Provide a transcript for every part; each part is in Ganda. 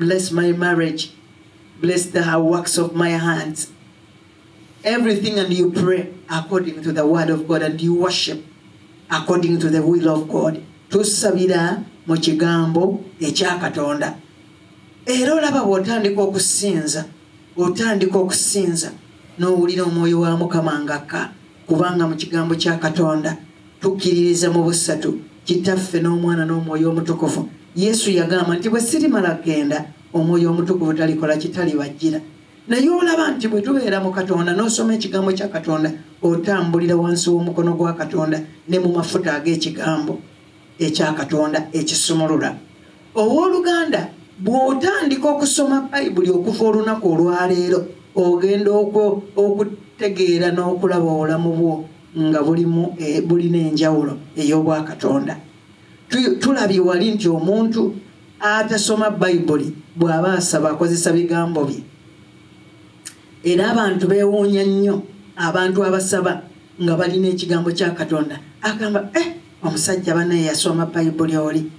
Bless my marriage. Bless the works of my hands. Everything, and you pray according to the word of God, and you worship according to the will of God. Tusabira mu kigambo ekya Katonda. Era olaba bw'otandika okusinza, otandika okusinza n'owulira omwoyo wa Mukama ng'akka, kubanga mu kigambo kya Katonda tukkiririza mu busatu, Kitaffe n'Omwana n'Omwoyo Omutukuvu. Yesu yagamba nti bwe sirimala kugenda, Omwoyo Omutukuvu talikola kitalibajjira. Naye olaba nti bwe tubeera mu Katonda n'osoma ekigambo kya Katonda, otambulira wansi w'omukono gwa Katonda ne mu mafuta ag'ekigambo ekya Katonda ekisumulula. Owooluganda, bw'otandika okusoma Bayibuli okuva olunaku olwaleero, ogenda okutegeera n'okulaba obulamu bwo nga bulina enjawulo ey'obwakatonda. Tulabye wali nti omuntu atasoma Bayibuli bw'aba asaba akozesa bigambo bye. Era abantu beewuunya nnyo abantu abasaba nga balina ekigambo kya Katonda. Agamba, omusajja bannaye yasoma Bayibuli oli,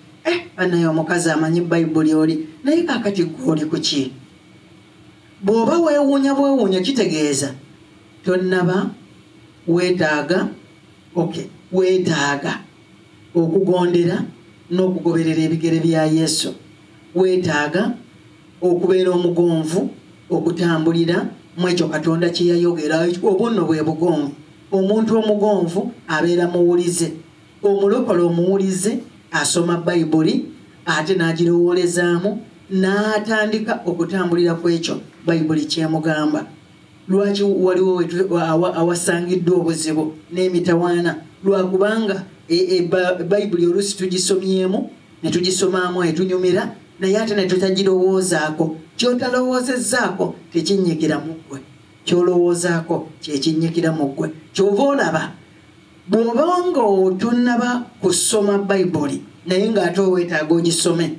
bannaye omukazi amanyi Bayibuli oli, naye kaakati ggwe oli ku ki? Bw'oba weewuunya bwewuunya kitegeeza tonnaba weetaaga, okay, weetaaga okugondera n'okugoberera ebigere bya Yesu. Weetaaga okubeera omugonvu, okutambulira mu ekyo Katonda kye yayogera. Obwo nno bwe bugonvu. Omuntu omugonvu abeera muwulize. Omulokole omuwulize asoma Bayibuli ate n'agirowoolezaamu n'atandika okutambulira ku ekyo Bayibuli ky'emugamba. Lwaki waliwo awasangiddwa obuzibu n'emitawaana? Lwakubanga Bayibuli oluusi tugisomyemu ne tugisomaamu etunyumira, naye ate ne tutagirowoozaako. Ky'otalowoozezzaako tekinnyikira mu ggwe, ky'olowoozaako kye kinnyikira mu ggwe. Ky'ova olaba bw'oba nga tonnaba kusoma Bayibuli naye ng'ate oweetaaga ogisome,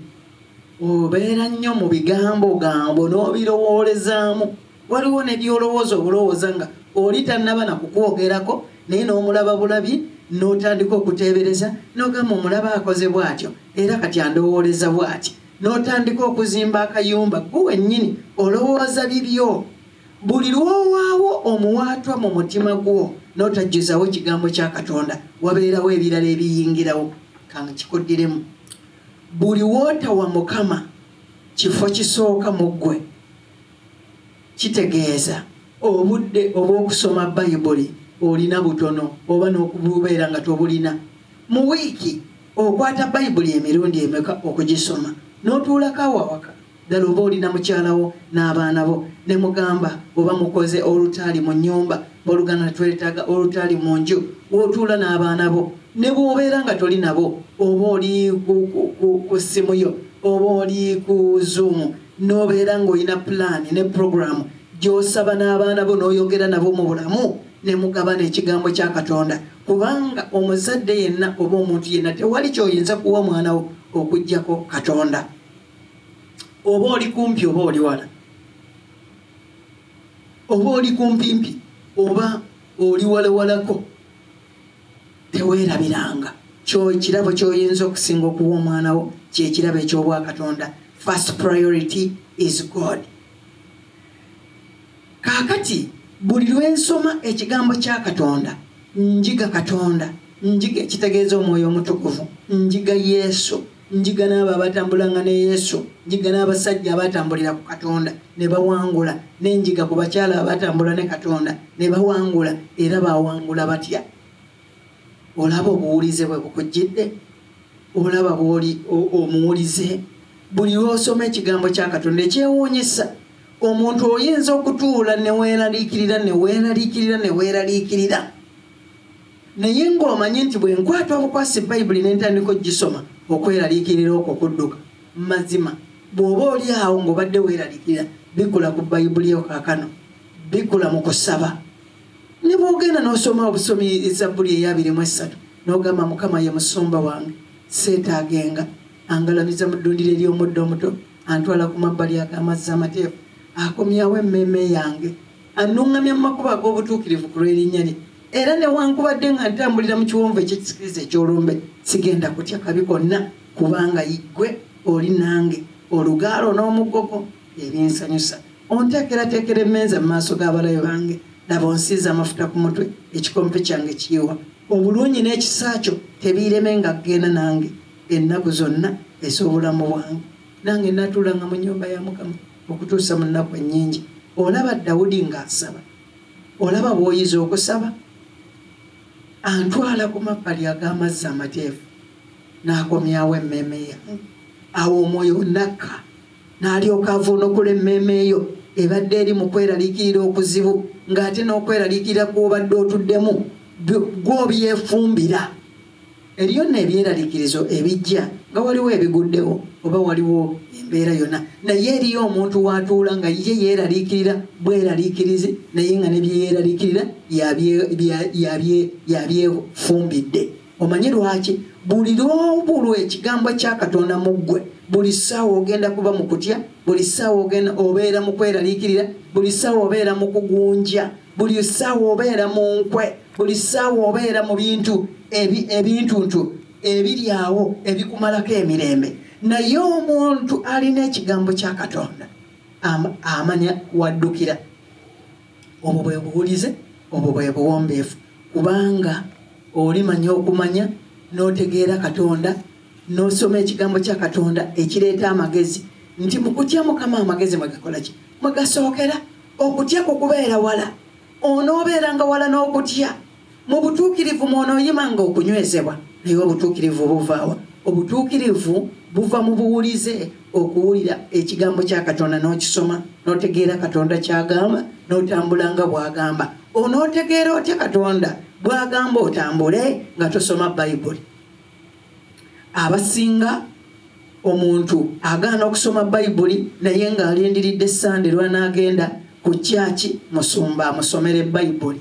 obeera nnyo mu bigambo gambo n'obirowoolezaamu. Waliwo ne by'olowooza obulowooza nga oli tannaba na kukwogerako, naye n'omulaba bulabi n'otandika okuteebereza n'ogamba omulaba akoze bw'atyo era kati andowooleza bw'ati, n'otandika okuzimba akayumba gwe wennyini olowooza bibyo. Buli lw'owaawo omuwaatwa mu mutima gwo n'otajjuzawo kigambo kya Katonda, wabeerawo ebirala ebiyingirawo. Kankikuddiremu. Buli w'otawa Mukama kifo kisooka mu ggwe, kitegeeza obudde obw'okusoma Bayibuli olina butono oba n'okububeera nga tobulina. Mu wiiki okwata Bayibuli emirundi emeka okugisoma n'otuulako awo awaka? Ddala oba olina mukyala wo n'abaana bo ne mugamba oba mukoze olutaali mu nnyumba, booluganda twetaaga olutaali mu nju, w'otuula n'abaana bo ne bw'obeera nga toli nabo, oba oli ku ssimu yo oba oli ku Zoom, n'obeera ng'olina pulaani ne puroguramu gy'osaba n'abaana bo n'oyogera nabo mu bulamu ne mugabana ekigambo kya Katonda. Kubanga omuzadde yenna oba omuntu yenna tewali ky'oyinza kuwa mwana wo okuggyako Katonda. Oba oli kumpi oba oli wala, oba oli kumpimpi oba oli walawalako, teweerabiranga kirabo ky'oyinza okusinga okuwa omwana wo kye kirabo eky'obwakatonda. First priority is God. Kaakati buli lwe nsoma ekigambo kya Katonda njiga Katonda, njiga ekitegeeza Omwoyo Omutukuvu, njiga Yesu, njiga n'abo abatambulanga ne Yesu, njiga n'abasajja abatambulira ku Katonda ne bawangula, ne njiga ku bakyala abatambula ne Katonda ne bawangula. Era bawangula batya? Olaba obuwulize bwe bukujjidde, olaba bw'oli omuwulize. Buli lw'osoma ekigambo kya Katonda ekyewuunyisa, omuntu oyinza okutuula ne weeraliikirira, ne weeraliikirira, ne weeraliikirira, naye ng'omanyi nti bwe nkwata obukwasi Bayibuli ne ntandika okugisoma, okweraliikirira okwo kudduka. Mazima bw'oba oli awo ng'obadde weeraliikirira, bikula ku Bayibuli yo kaakano, bikula mu kusaba. Ne bw'ogenda n'osoma obusomi Zabbuli eya 23 n'ogamba Mukama ye musumba wange, seetaagenga, angalamiza mu ddundiro ery'omuddo omuto, antwala ku mabbali ag'amazzi amateefu, akomyawo emmeeme yange, annuŋŋamya mu makubo ag'obutuukirivu ku lw'erinnya lye. Era newankubadde nga ntambulira mu kiwonvu eky'ekisikiriza eky'olumbe, sigenda kutya kabi konna, kubanga ggwe oli nange. Olugaalo n'omugogo ebinsanyusa. Onteekerateekera emmeeza mu maaso g'abalabe bange. Laba, onsiize amafuta ku mutwe, ekikompe kyange kiyiwa. Obulungi n'ekisa kyo tebiiremenga kugenda nange ennaku zonna ez'obulamu bwange, nange natuulanga mu nnyumba ya Mukama okutuusa mu nnaku ennyingi. Olaba Dawudi ng'asaba, olaba bw'oyiza okusaba. Antwala ku mabbali ag'amazzi amateefu, n'akomyawo emmeeme yange. Awo omwoyo nakka, n'alyoka avuunukula emmeeme eyo ebadde eri mu kweraliikirira okuzibu, ng'ate n'okweraliikirira kw'obadde otuddemu gw'obyefumbira. Eriyo nno ebyeraliikirizo ebijja nga waliwo ebiguddewo oba waliwo embeera yonna, naye eriyo omuntu w'atuula nga ye yeeraliikirira bweraliikirizi, naye nga ne bye yeeraliikirira yabyefumbidde. Omanyi lwaki? Buli lw'obulwa ekigambo kya Katonda mu ggwe, buli ssaawa ogenda kuba mu kutya, buli ssaawa ogenda obeera mu kweraliikirira, buli ssaawa obeera mu kugunja, buli ssaawa obeera mu nkwe, buli ssaawa obeera mu bintu ebintuntu ebiri awo ebikumalako emirembe. Naye omuntu alina ekigambo kya Katonda amanya waddukira. Obwo bwe buwulize, obwo bwe buwombeefu, kubanga olimanya okumanya n'otegeera Katonda, n'osoma ekigambo kya Katonda ekireeta amagezi, nti mu kutya Mukama amagezi mwe gakola ki? Mwe gasookera. Okutya kukubeera wala, onoobeeranga wala n'okutya. Mu butuukirivu mw'onooyimanga okunywezebwa. Naye obutuukirivu buvaawa? Obutuukirivu buva mu buwulize, okuwulira ekigambo kya Katonda n'okisoma, n'otegeera Katonda ky'agamba, n'otambula nga bw'agamba. Onootegeera otya Katonda bw'agamba otambule nga tosoma Bayibuli? Abasinga omuntu agaana okusoma Bayibuli, naye ng'alindiridde Sande lw'anaagenda ku kyaki musumba amusomere Bayibuli.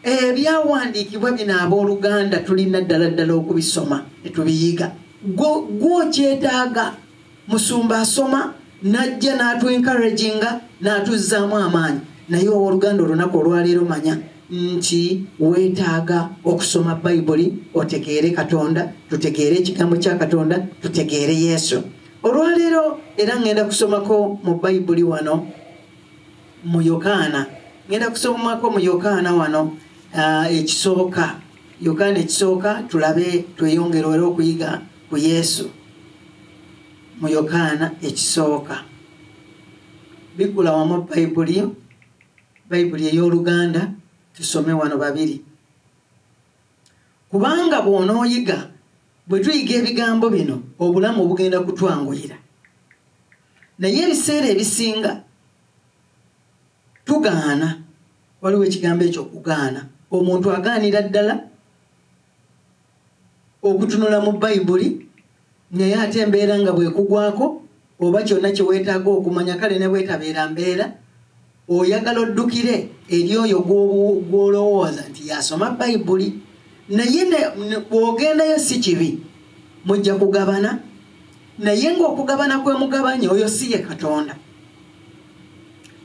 Ebyawandiikibwa bino, abooluganda, tulina ddala ddala okubisoma ne tubiyiga. Gwokyetaaga musumba asoma n'ajja n'atu-encouraginga n'atuzzaamu amaanyi, naye owooluganda, olunaku olwaleero manya nti weetaaga okusoma Bayibuli otegeere Katonda, tutegeere ekigambo kya Katonda, tutegeere Yesu. Olwaleero era ŋŋenda kusomako mu Bayibuli wano mu Yokaana. Ŋŋenda kusomako mu Yokaana wano ekisooka, Yokaana ekisooka, tulabe tweyongere era okuyiga ku Yesu mu Yokaana ekisooka. Bikkula wamu Bayibuli, Bayibuli ey'Oluganda, tusome wano babiri. Kubanga bw'onooyiga, bwe tuyiga ebigambo bino, obulamu bugenda kutwanguyira. Naye ebiseera ebisinga tugaana. Waliwo ekigambo ekyo okugaana. Omuntu agaanira ddala okutunula mu Bayibuli, naye ate embeera nga bwekugwako oba kyonna kye weetaaga okumanya, kale ne bwetabeera mbeera, oyagala oddukire eri oyo gw'olowooza nti yasoma Bayibuli. Naye bw'ogendayo si kibi, mujja kugabana, naye ng'okugabana kwe mugabanye oyo si ye Katonda.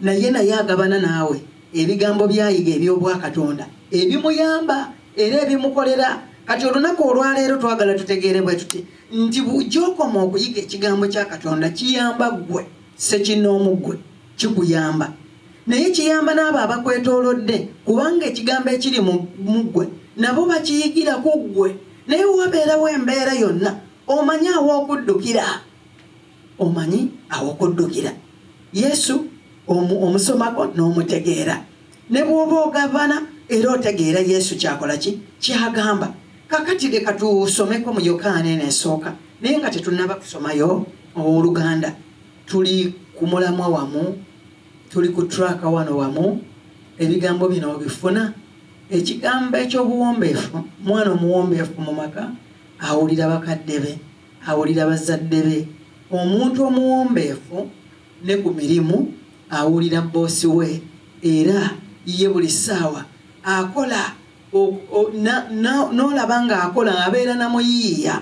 Naye agabana naawe ebigambo byayiga eby'obwakatonda ebimuyamba era ebimukolera. Kati olunaku olwaleero twagala tutegeere bwe tuti nti gy'okoma okuyiga ekigambo kya Katonda kiyamba ggwe ssekinnoomu, ggwe kikuyamba, naye kiyamba n'abo abakwetoolodde, kubanga ekigambo ekiri mu ggwe nabo bakiyigira ku ggwe. Naye wabeerawo embeera yonna, omanyi aw'okuddukira, omanyi aw'okuddukira. Yesu omusomako n'omutegeera, ne bw'oba ogabana era otegeera Yesu kyakola ki, kyagamba. Kakati leka tusomeko mu Yokaana eno esooka, naye nga tetunnaba kusomayo, owooluganda, tuli ku mulamwa wamu, tuli ku track wano wamu. Ebigambo bino obifuna. Ekigambo ekyobuwombeefu, mwana omuwombeefu mu maka awulira bakadde be, awulira bazadde be. Omuntu omuwombeefu ne ku mirimu awulira bboosi we, era ye buli ssaawa akola n'olaba ng'akola abeera namuyiiya.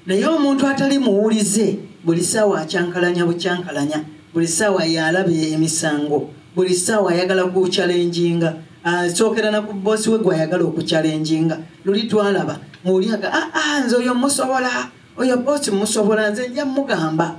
Naye omuntu atali muwulize buli ssaawa akyankalanya bukyankalanya, buli ssaawa yalaba emisango, buli ssaawa ayagala kuchallenginga, asookera na ku bboosi we gwayagala okuchallenginga. Luli twalaba ng'oli aga, aa, nze oyo musobola, Oyo boosi musobola, nze nja mugamba.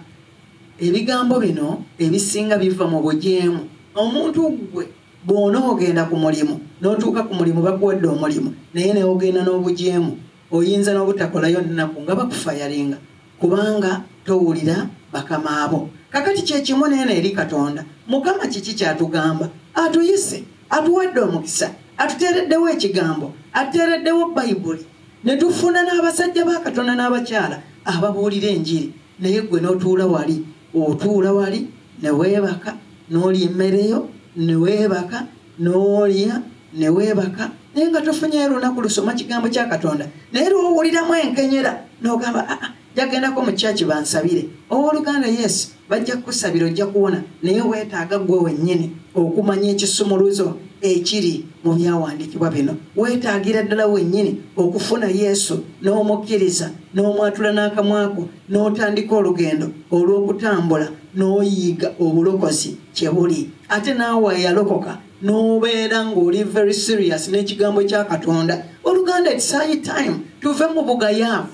Ebigambo bino ebisinga biva mu bujeemu. Omuntu gwe bw'onoogenda ku mulimu n'otuuka ku mulimu, bakuwadde omulimu, naye neogenda n'obujeemu, oyinza n'obutakolayo nnaku nga bakufayalinga, kubanga towulira bakama abo. Kakati kyekimu neeno eri Katonda. Mukama kiki kyatugamba? Atuyise, atuwadde omukisa, atuteereddewo ekigambo, atuteereddewo Bayibuli, ne tufuna n'abasajja ba Katonda n'abakyala ababuulira enjiri. Naye gwe n'otuula wali, otuula wali ne weebaka, n'olya emmereyo ne weebaka, n'olya ne weebaka, naye nga tofunyeyo lunaku lusoma kigambo kya Katonda. Naye lw'owuliramu enkenyera n'ogamba, aa, jagendako mu kyaki bansabire. Owooluganda, Yesu bajja kukusabira, ojja kuwona, naye weetaaga ggwe wennyini okumanya ekisumuluzo ekiri mu byawandiikibwa bino. Weetaagira ddala wennyini okufuna Yesu n'omukkiriza n'omwatula n'akamwako, n'otandika olugendo olw'okutambula n'oyiga obulokozi kye buli. Ate naawe eyalokoka n'obeera ng'oli very serious n'ekigambo kya Katonda. Oluganda, it's high time tuve mu bugayaavu,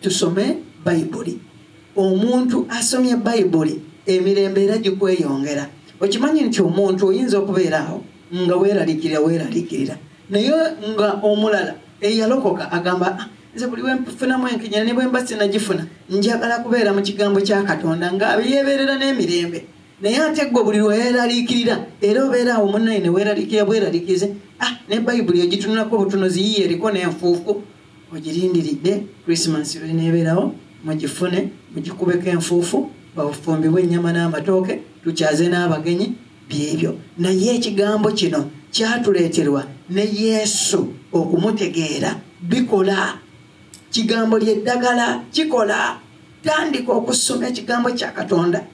tusome Bayibuli. Omuntu asomye Bayibuli, emirembe era gikweyongera. Okimanyi nti omuntu oyinza okubeera awo nga weeraliikirira, weeraliikirira, naye nga omulala eyalokoka agamba, "Ah, nze buli bwenfunamu enkenyera, ne bwe mba sinagifuna, njagala kubeera mu kigambo kya Katonda," nga yeebeerera n'emirembe. Naye ate gwe buli lweweraliikirira, era obeera awo munnaye ne weeraliikirira bweraliikirize. Ah, ne Bayibuli ogitunulako obutunuzi, yiye eriko n'enfuufu, ogirindiridde Krisimansi lweneebeerawo mugifune, mugikubeko enfuufu, bafumbibwe ennyama n'amatooke, tukyaze n'abagenyi. Byebyo. Naye ekigambo kino kyatuleeterwa ne Yesu okumutegeera. Bikola kigambo lyeddagala, kikola. Tandika okusoma ekigambo kya Katonda,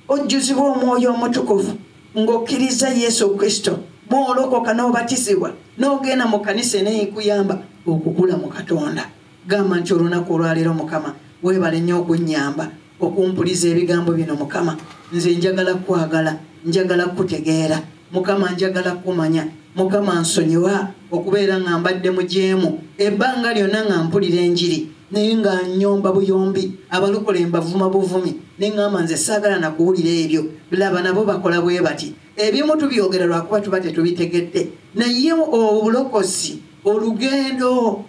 ojjuzibwa Omwoyo Omutukuvu ng'okkiriza Yesu Kristo. Bw'olokoka n'obatizibwa n'ogenda mu kanisa eneekuyamba okukula mu Katonda. Gamba nti, olunaku olwaleero, Mukama, weebale nnyo okunnyamba okumpuliza ebigambo bino. Mukama, nze njagala kwagala, njagala kutegeera. Mukama, njagala kumanya. Mukama, nsonyiwa okubeera nga mbadde mujeemu ebbanga lyonna, nga mpulira enjiri naye nga nyomba buyombi, abalokole mbavuma buvumi, neŋŋamba nze saagala nakuwulira ebyo, laba nabo bakola bwe bati. Ebimu tubyogera lwakuba tuba tetubitegedde, naye obulokozi olugendo,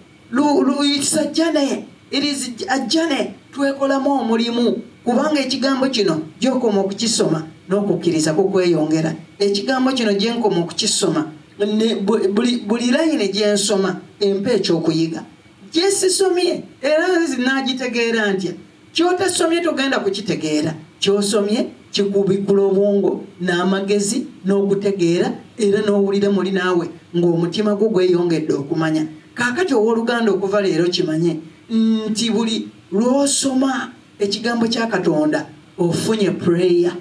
it's a journey, it is a journey. Twekolamu omulimu, kubanga ekigambo kino gyokoma okukisoma n'okukkiriza kukweyongera. Ekigambo kino gyenkoma okukisoma, buli layini gyensoma empa ekyokuyiga. Gyesisomye era nagitegeera ntya? Kyotasomye togenda kukitegeera. Kyosomye kikubikula obwongo n'amagezi n'okutegeera, era n'owulira muli naawe ng'omutima gwo gweyongedde okumanya. Kaakati owooluganda, okuva leero kimanye nti buli lw'osoma ekigambo kya Katonda ofunye prayer,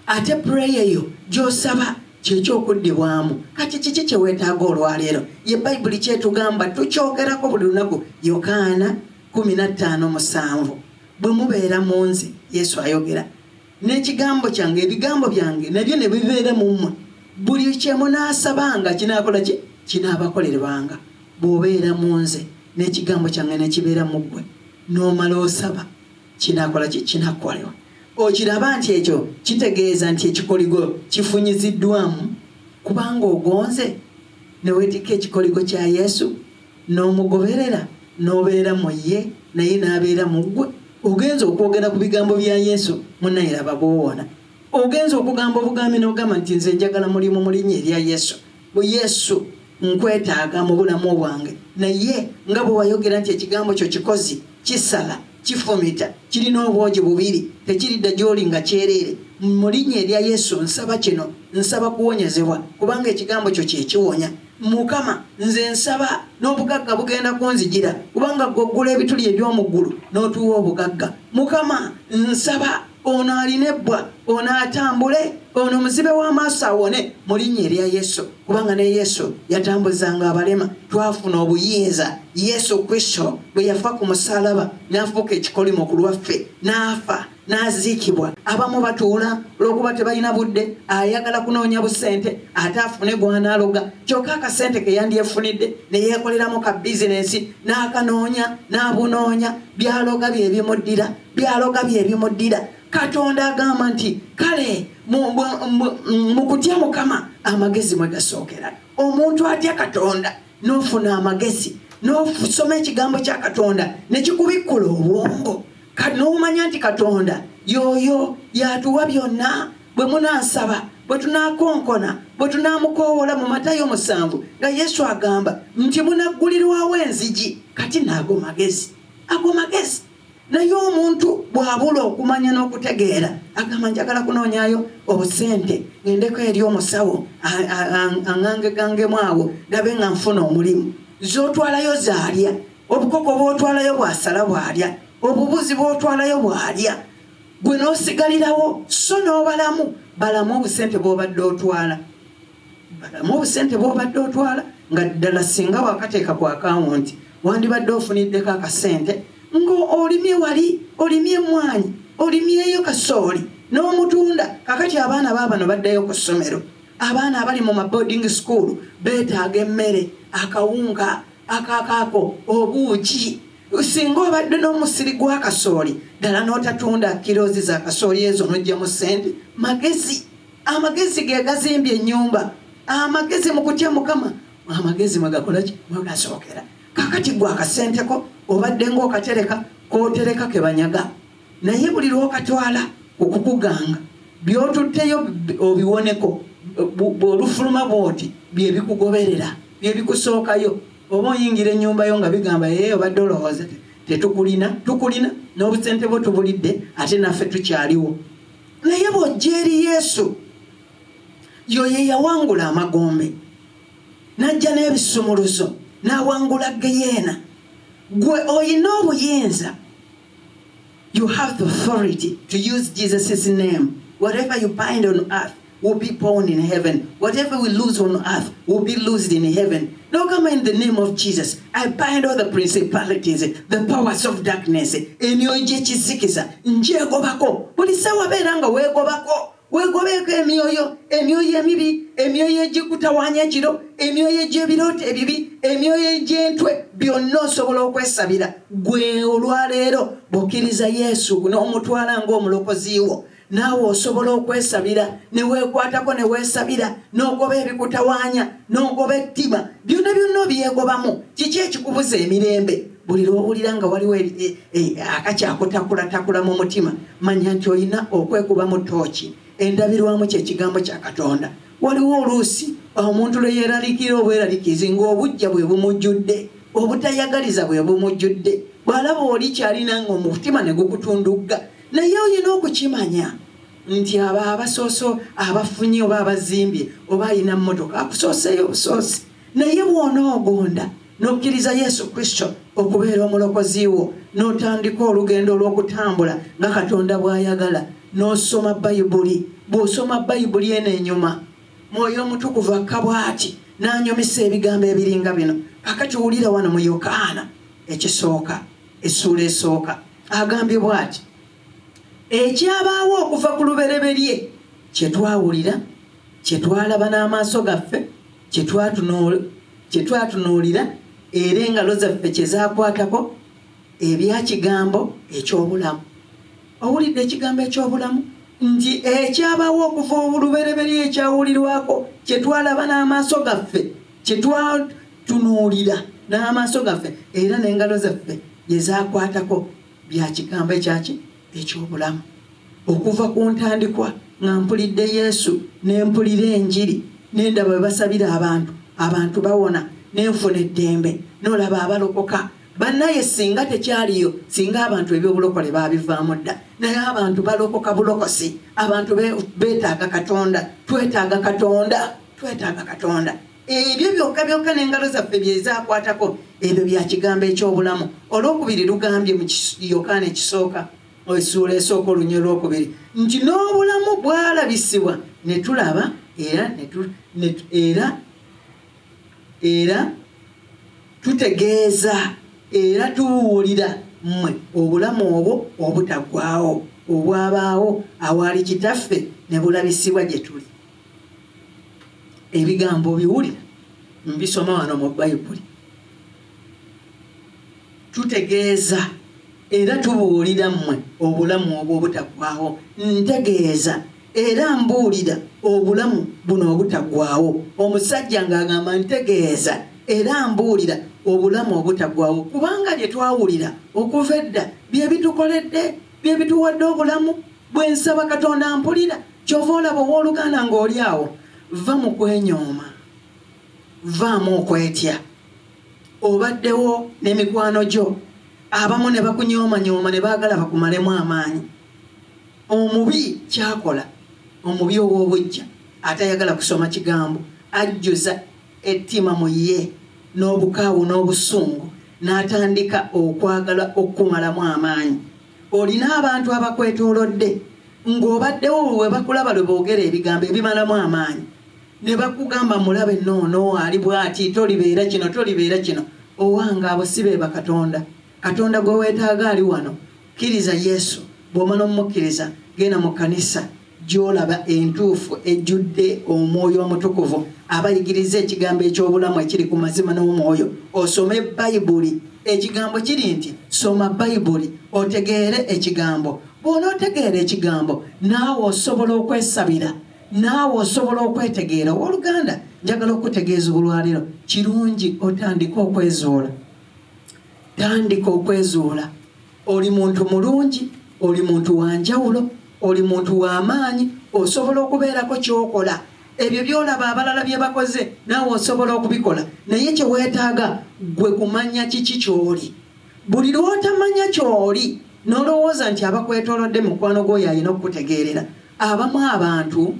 ate prayer eyo gy'osaba kyekyokuddibwamu. Kati kiki kyeweetaaga olwaleero? Ye Bayibuli kyetugamba, tukyogerako buli lunaku. Yokaana 15:7, "Bwe mubeera mu nze," Yesu ayogera, "n'ekigambo kyange, ebigambo byange nabyo ne bibeera mu mmwe, buli kyemunaasabanga kinaakola ki? Kinaabakolerwanga." Bw'obeera mu nze n'ekigambo kyange nekibeera mu ggwe, n'omala osaba, kinaakola ki? Kinakolebwa. Okiraba nti ekyo kitegeeza nti ekikoligo kifunyiziddwamu, kubanga ogonze ne weetikka ekikoligo kya Yesu n'omugoberera, n'obeera mu ye, naye n'abeera mu ggwe. Ogenza okwogera ku bigambo bya Yesu, munnayiraba bwowona. Ogenza okugamba obugambi n'ogamba nti, "Nze njagala mulimu mu linnya erya Yesu. Bwe Yesu nkwetaaga mu bulamu bwange, naye nga bwe wayogera nti ekigambo kyo kikozi, kisala, kifumita, kirina obwogi bubiri, tekiridda gy'oli nga kyereere. Mu linnya erya Yesu nsaba kino, nsaba kuwonyezebwa, kubanga ekigambo kyo kyekiwonya. Mukama, nze nsaba n'obugagga bugenda kunzijira, kubanga gwoggula ebituli eby'omu ggulu n'otuwa obugagga. Mukama, nsaba Ono alina ebbwa, ono atambule, ono muzibe w'amaaso awone mu linnya erya Yesu. Kubanga ne Yesu yatambuzanga abalema. Twafuna obuyinza Yesu Kristo bwe yafa ku musaalaba n'afuuka ekikolimo ku lwaffe, n'afa n'aziikibwa. Abamu batuula olw'okuba tebalina budde, ayagala kunoonya busente ate afune gw'anaaloga, kyokka akasente ke yandyefunidde ne yeekoleramu ka bizinensi n'akanoonya n'abunoonya. Byaloga bye bimuddira, byaloga bye bimuddira. Katonda agamba nti kale mu kutya Mukama amagezi mwe gasookera. Omuntu atya Katonda n'ofuna amagezi, n'osoma ekigambo kya Katonda ne kikubikkula obwongo, n'omanya nti Katonda y'oyo y'atuwa byonna. Bwe munaasaba, bwe tunaakonkona, bwe tunaamukoowoola mu Matayo 7 nga Yesu agamba nti munaggulirwawo enzigi. Kati n'ago magezi, ago magezi. Naye omuntu bw'abula okumanya n'okutegeera agamba njagala kunoonyaayo obusente ngendeko eri omusawo aŋŋangegangemu awo ndabe nga nfuna omulimu. Z'otwalayo z'alya, obukoko bw'otwalayo bw'asala bw'alya, obubuzi bw'otwalayo bw'alya, gwe n'osigalirawo. So n'obalamu, balamu obusente bw'obadde otwala, balamu obusente bw'obadde otwala nga ddala singa wakateeka ku akawunti wandibadde ofuniddeko akasente ng'olimye wali, olimye emmwanyi, olimyeyo kasooli n'omutunda. Kakati abaana baabano baddayo ku ssomero, abaana abali mu ma boarding school beetaaga emmere, akawunga, akakaako, obuugi. Singa obadde n'omusiri gwa kasooli ddala n'otatunda kirozi za kasooli ezo n'oggyamu ssente. Magezi, amagezi ge gazimbye ennyumba. Amagezi mu kutya Mukama, amagezi mwe gakola ki? Mwe gasookera. Kakati gwe akasenteko obadde ng'okatereka, k'otereka ke banyaga, naye buli lw'okatwala okukuganga by'otutteyo obiwoneko, bw'olufuluma bw'oti bye bikugoberera, bye bikusookayo. Oba oyingira ennyumba yo nga bigamba ee obadde olowooza tetukulina, tukulina n'obusente bwo tubulidde ate naffe tukyaliwo. Naye bw'ojja eri Yesu, y'oyo eyawangula amagombe n'ajja n'ebisumuluzo n'awangula geyeena. Gwe olina obuyinza. You have the authority to use Jesus' name. Whatever you bind on earth will be bound in heaven. Whatever we lose on earth will be loosed in heaven. No, come in the name of Jesus. I bind all the principalities, the powers of darkness. Emyoyo gy'ekizikiza ngyegobako. Buli ssaawa beera nga weegobako. Weegobeeko emyoyo, emyoyo emibi, emyoyo egikutawaanya ekiro, emyoyo egy'ebirooto ebibi, emyoyo egy'entwe, byonna osobola okwesabira. Gwe olwaleero bw'okkiriza Yesu n'omutwala ng'omulokozi wo, naawe osobola okwesabira ne weekwatako ne weesabira n'ogoba ebikutawaanya n'ogoba ettima, byonna byonna obyegobamu. Kiki ekikubuza emirembe? Buli lw'owulira nga waliwo akakyakutakulatakula mu mutima, manya nti olina okwekubamu ttooki endabirwamu kyekigambo kya Katonda. Waliwo oluusi omuntu lwe yeeraliikirira obweraliikirizi ng'obuggya bwe bumujjudde, obutayagaliza bwe bumujjudde, bw'alaba oli kyalina ng'omutima ne gukutundugga. Naye olina okukimanya nti abo abasoose abafunye oba abazimbye oba alina mmotoka akusooseeyo obusoosi. Naye bw'onoogonda n'okkiriza Yesu Kristo okubeera omulokozi wo, n'otandika olugendo olw'okutambula nga Katonda bw'ayagala, n'osoma Bayibuli. Bw'osoma Bayibuli eno enyuma, Mwoyo Omutukuvu akka bw'ati n'anyumisa ebigambo ebiringa bino. Kakati wulira wano mu Yokaana ekisooka, essuula esooka, agambye bw'ati: ekyabaawo okuva ku lubereberye, kye twawulira, kye twalaba n'amaaso gaffe, kye twatunuulira, era engalo zaffe kye zaakwatako, ebya kigambo eky'obulamu. Owulidde ekigambo eky'obulamu? Nti ekyabaawo okuva olubereberye, ekyawulirwako, kye twalaba n'amaaso gaffe, kye twatunuulira n'amaaso gaffe, era n'engalo zaffe bye zaakwatako, bya kigambo ekyaki? Eky'obulamu. Okuva ku ntandikwa nga mpulidde Yesu, ne mpulira enjiri, ne ndaba bwe basabira abantu, abantu bawona, ne nfuna eddembe, n'olaba abalokoka. Bannaye singa tekyaliyo, singa abantu eby'obulokole baabivaamu dda. Naye abantu balokoka bulokosi. Abantu beetaaga Katonda, twetaaga Katonda, twetaaga Katonda. Ebyo byokka byokka n'engalo zaffe bye zaakwatako, ebyo bya kigambo eky'obulamu. Olwokubiri lugambye mu Yokaana ekisooka Essuula esooka olunyiriri olwokubiri nti n'obulamu bwalabisibwa ne tulaba era era era tutegeeza era tubuulira mmwe obulamu obwo obutaggwaawo obwabaawo awaali Kitaffe ne bulabisibwa gye tuli. Ebigambo biwulira mbisoma wano mu Bayibuli. Tutegeeza era tubuulira mmwe obulamu obwo obutaggwaawo. Ntegeeza era mbuulira obulamu buno obutaggwaawo. Omusajja ng'agamba ntegeeza era mbuulira obulamu obutaggwaawo, kubanga bye twawulira okuva edda bye bitukoledde, bye bituwadde obulamu. Bwe nsaba Katonda mpulira. Ky'ova olaba owooluganda ng'oli awo, va mu kwenyooma, vaamu okwetya. Obaddewo n'emikwano gyo abamu ne bakunyoomanyooma ne baagala bakumalemu amaanyi. Omubi ky'akola, omubi ow'obuggya atayagala kusoma kigambo, ajjuza ettima mu ye n'obukaawu n'obusungu n'atandika okwagala okukumalamu amaanyi. Olina abantu abakwetoolodde ng'obaddewo we bakulaba lwe boogera ebigambo ebimalamu amaanyi ne bakugamba mulabe noono ali bw'ati, tolibeera kino, tolibeera kino. Owange, abo si be bakatonda. Katonda gwe weetaaga ali wano. Kkiriza Yesu. Bw'omala omumukkiriza, genda mu kkanisa gy'olaba entuufu ejjudde Omwoyo Omutukuvu abayigiriza ekigambo eky'obulamu ekiri ku mazima n'omwoyo, osome Bayibuli. Ekigambo kiri nti soma Bayibuli otegeere ekigambo. Bw'onootegeera ekigambo, naawe osobola okwesabira, naawe osobola okwetegeera. Owooluganda, njagala okukutegeeza olwaleero, kirungi otandike okwezuula. Tandika okwezuula. Oli muntu mulungi, oli muntu wa njawulo, oli muntu wa maanyi, osobola okubeerako ky'okola. Ebyo by'olaba abalala bye bakoze naawe osobola okubikola, naye kye weetaaga ggwe kumanya kiki ky'oli. Buli lw'otamanya ky'oli n'olowooza nti abakwetoolodde mukwano gwo y'alina okukutegeerera. Abamu abantu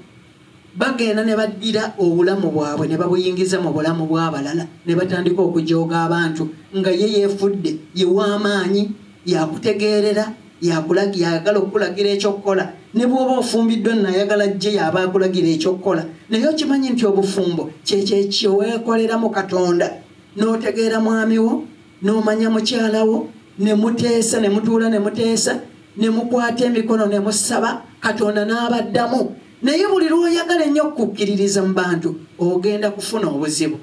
bagenda ne baddira obulamu bwabwe ne babuyingiza mu bulamu bw'abalala ne batandika okujooga abantu nga ye yeefudde ye w'amaanyi, yakutegeerera, yayagala okukulagira ekyokukola. Ne bw'oba ofumbiddwa nayagala ajje y'aba akulagira ekyokukola. Naye okimanyi nti obufumbo kyekyo kyeweekolera mu Katonda, n'otegeera mwami wo, n'omanya mukyala wo, ne muteesa, ne mutuula ne muteesa, ne mukwata emikono ne musaba Katonda n'abaddamu. Naye buli lw'oyagala ennyo okukkiririza mu bantu ogenda kufuna obuzibu,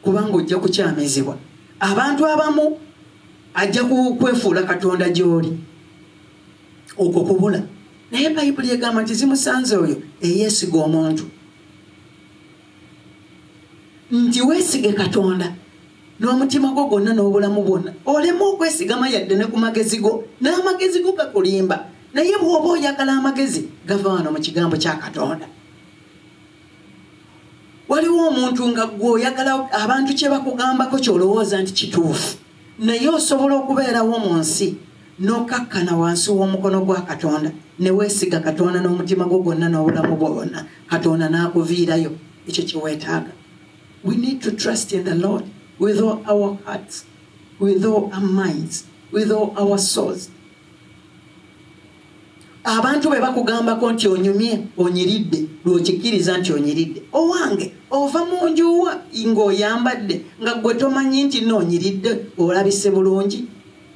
kubanga ojja kukyamizibwa. Abantu abamu ajja kwefuula Katonda gy'oli, okwo kubula. Naye Bayibuli egamba nti zimusanze oyo eyeesiga omuntu, nti weesige Katonda n'omutima gwo gwonna n'obulamu bwonna, oleme okwesigama yadde ne ku magezi go, n'amagezi go gakulimba. Naye bw'oba oyagala amagezi gava wano mu kigambo kya Katonda. Waliwo omuntu nga ggwe oyagala abantu kye bakugambako ky'olowooza nti kituufu, naye osobola okubeerawo mu nsi n'okkakkana wansi w'omukono gwa Katonda ne weesiga Katonda n'omutima gwo gwonna n'obulamu bwo bwonna, Katonda n'akuviirayo. Ekyo kye weetaaga. We need to trust in the Lord with all our hearts, with all our minds, with all our souls. Abantu bwe bakugambako nti onyumye, onyiridde, lw'okikkiriza nti onyiridde. Owange, ova mu nju wa ng'oyambadde nga ggwe tomanyi nti nno onyiridde, olabise bulungi.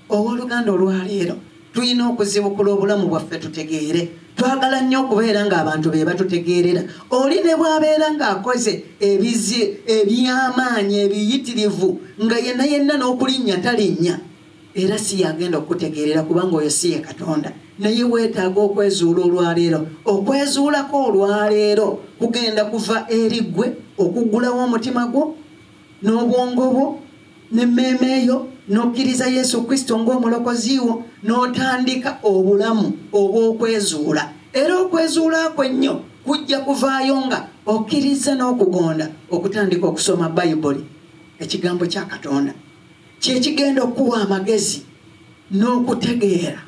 Owooluganda, olwaleero tulina okuzibukula obulamu bwaffe tutegeere. Twagala nnyo okubeera ng'abantu be batutegeerera. Oli ne bw'abeera ng'akoze eby'amaanyi ebiyitirivu nga yenna yenna n'okulinnya talinnya, era si yagenda okukutegeerera kubanga oyo si ye Katonda. Naye weetaaga okwezuula olwaleero. Okwezuulako olwaleero kugenda kuva eri ggwe okuggulawo omutima gwo n'obwongo bwo n'emmeeme eyo, n'okkiriza Yesu Kristo ng'omulokozi wo, n'otandika obulamu obw'okwezuula. Era okwezuula kwo ennyo kujja kuvaayo nga okkiriza n'okugonda okutandika okusoma Bayibuli, ekigambo kya Katonda kye kigenda okukuwa amagezi n'okutegeera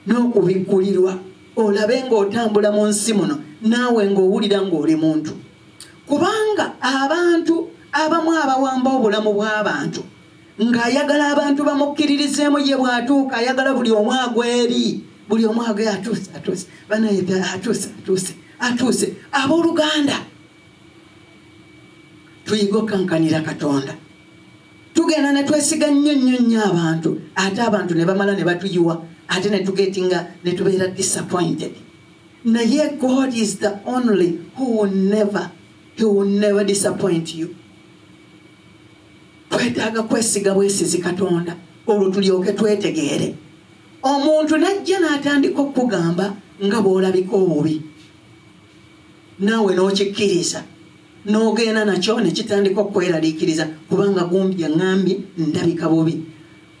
n'okubikkulirwa, olabe ng'otambula mu nsi muno naawe ng'owulira ng'oli muntu. Kubanga abantu abamu abawamba obulamu bw'abantu ng'ayagala abantu bamukkiririzeemu, ye bw'atuuka ayagala buli omu agwa eri. Buli omu age atuuse, atuuse, banaye atuuse, atuuse, atuuse. Abooluganda, tuyiga okankanira Katonda. Tugenda ne twesiga nnyo nnyo nnyo abantu, ate abantu ne bamala ne batuyiwa, ate ne tugetinga ne tubeera disappointed. Naye God is the only who will never, he will never disappoint you. Twetaaga kwesiga bwesizi Katonda, olwo tulyoke twetegeere. Omuntu n'ajja n'atandika okukugamba nga bw'olabika obubi, naawe n'okikkiriza, n'ogenda nakyo ne kitandika okweraliikiriza, kubanga gundi yaŋŋambye ndabika bubi.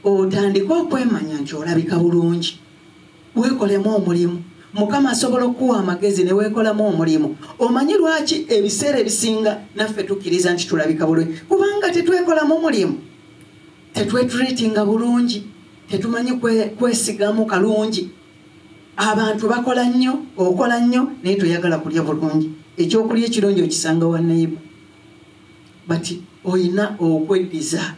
Otandike okwemanya nti olabika bulungi, weekolemu omulimu. Mukama asobola okukuwa amagezi ne weekolamu omulimu. Omanyi lwaki ebiseera ebisinga naffe tukkiriza nti tulabika bulungi? Kubanga tetwekolamu mulimu, tetwetreatinga bulungi, tetumanyi kwesigamu kalungi. Abantu bakola nnyo, okola nnyo, naye toyagala kulya bulungi. Ekyokulya ekirungi okisanga wa neighbor, but oyina okweddiza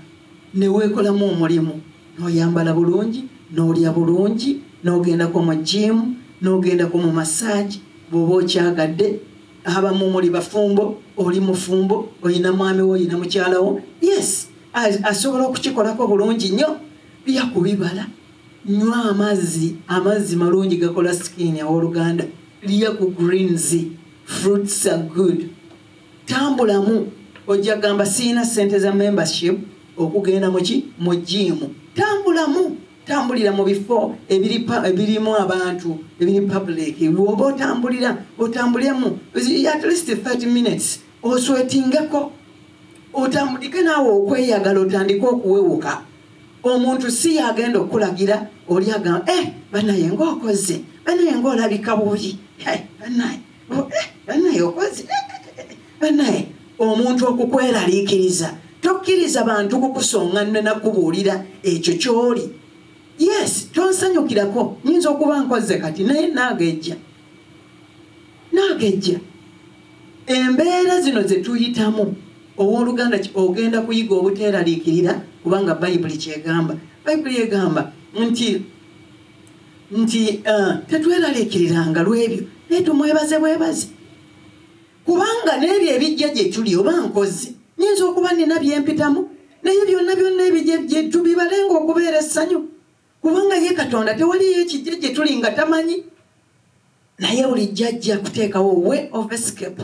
ne weekolamu omulimu, n'oyambala bulungi, n'olya bulungi, n'ogendako mu gym, n'ogendako mu massage bw'oba okyagadde. Abamu muli bafumbo, oli mufumbo, oyina mwami wo, oyina mukyala wo, yes, asobola okukikolako bulungi nnyo. Lya ku bibala, nywa amazzi, amazzi malungi gakola skin. Awooluganda, lya ku greens, fruits are good. Tambulamu. Ojja gamba siina ssente za membership okugenda muki mu gym. Tambulamu, tambulira mu bifo ebirimu abantu, ebiri public. Bw'oba otambulira, otambulemu at least 30 minutes, oswetingeko, otambulike naawe okweyagala, otandike okuwewuka. Omuntu si yagenda okulagira oli agamba, banaye ng'okoze, banaye ng'olabika bubi, banaye, banaye okoze, banaye. Omuntu okukweraliikiriza, tokkiriza bantu kukusonga nakubuulira ekyo ky'oli. Yes, tonsanyukirako, nyinza okuba nkoze kati, naye naagejja, naagejja. Embeera zino ze tuyitamu, owooluganda, ogenda kuyiga obuteeraliikirira, kubanga Bayibuli kyegamba. Bayibuli egamba nti tetweraliikiriranga lwebyo, naye tumwebaze bwebaze, kubanga n'ebyo ebijja gye tuli, oba nkoze, nyinza okuba nina byempitamu, naye byonna byonna ebijja gye tubibalenga okubeera essanyu, kubanga ye Katonda tewaliyo ekijja gye tuli nga tamanyi. Naye bulijjo ajja kuteekawo way of escape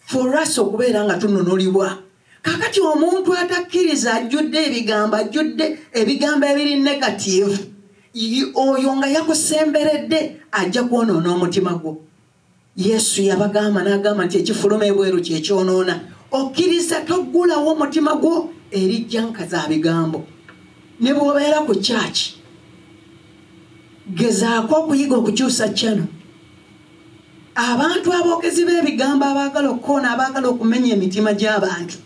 for us okubeera nga tununulibwa. Kakati omuntu atakkiriza ajjudde ebigambo, ajjudde ebigambo ebiri negative, oyo nga yakusemberedde ajja kwonoona omutima gwo. Yesu yabagamba n'agamba nti ekifuluma ebweru kyekyonoona. Okkiriza toggulawo omutima gwo eri junk za bigambo. Ne bw'obeera ku kyaki, gezaako okuyiga okukyusa channel. Abantu aboogezi b'ebigambo, abaagala okukoona, abaagala okumenya emitima gy'abantu,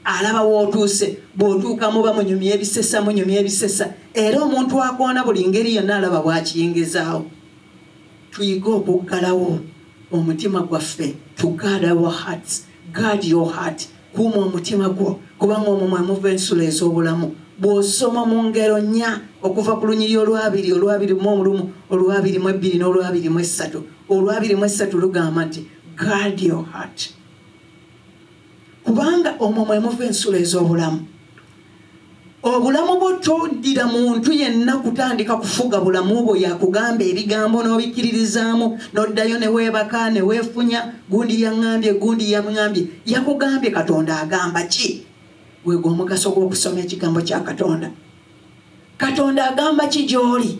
alaba w'otuuse. Bw'otuuka muba munyumya ebisesa, munyumya ebisesa, era omuntu akoona buli ngeri yonna alaba bw'akiyingizaawo. Tuyige okuggalawo omutima gwaffe, to guard our hearts. Guard your heart, kuuma omutima gwo, kubanga omwo mwe muva ensulo ez'obulamu. Bw'osoma mu Ngero 4, okuva ku lunyiri olwabiri, olwabiri mu olumu, olwabiri mu ebbiri n'olwabiri mu esatu, olwabiri mu esatu lugamba nti guard your heart, kubanga omwo mwe muva ensulo ez'obulamu. Obulamu bwo toddira muntu yenna kutandika kufuga bulamu bwo. Yakugamba ebigambo n'obikkiririzaamu, n'oddayo ne weebaka ne weefunya, gundi yaŋŋambye, gundi yaŋŋambye. Yakugambye, Katonda agamba ki? Gwegwe omugaso gw'okusoma ekigambo kya Katonda. Katonda agamba ki gy'oli?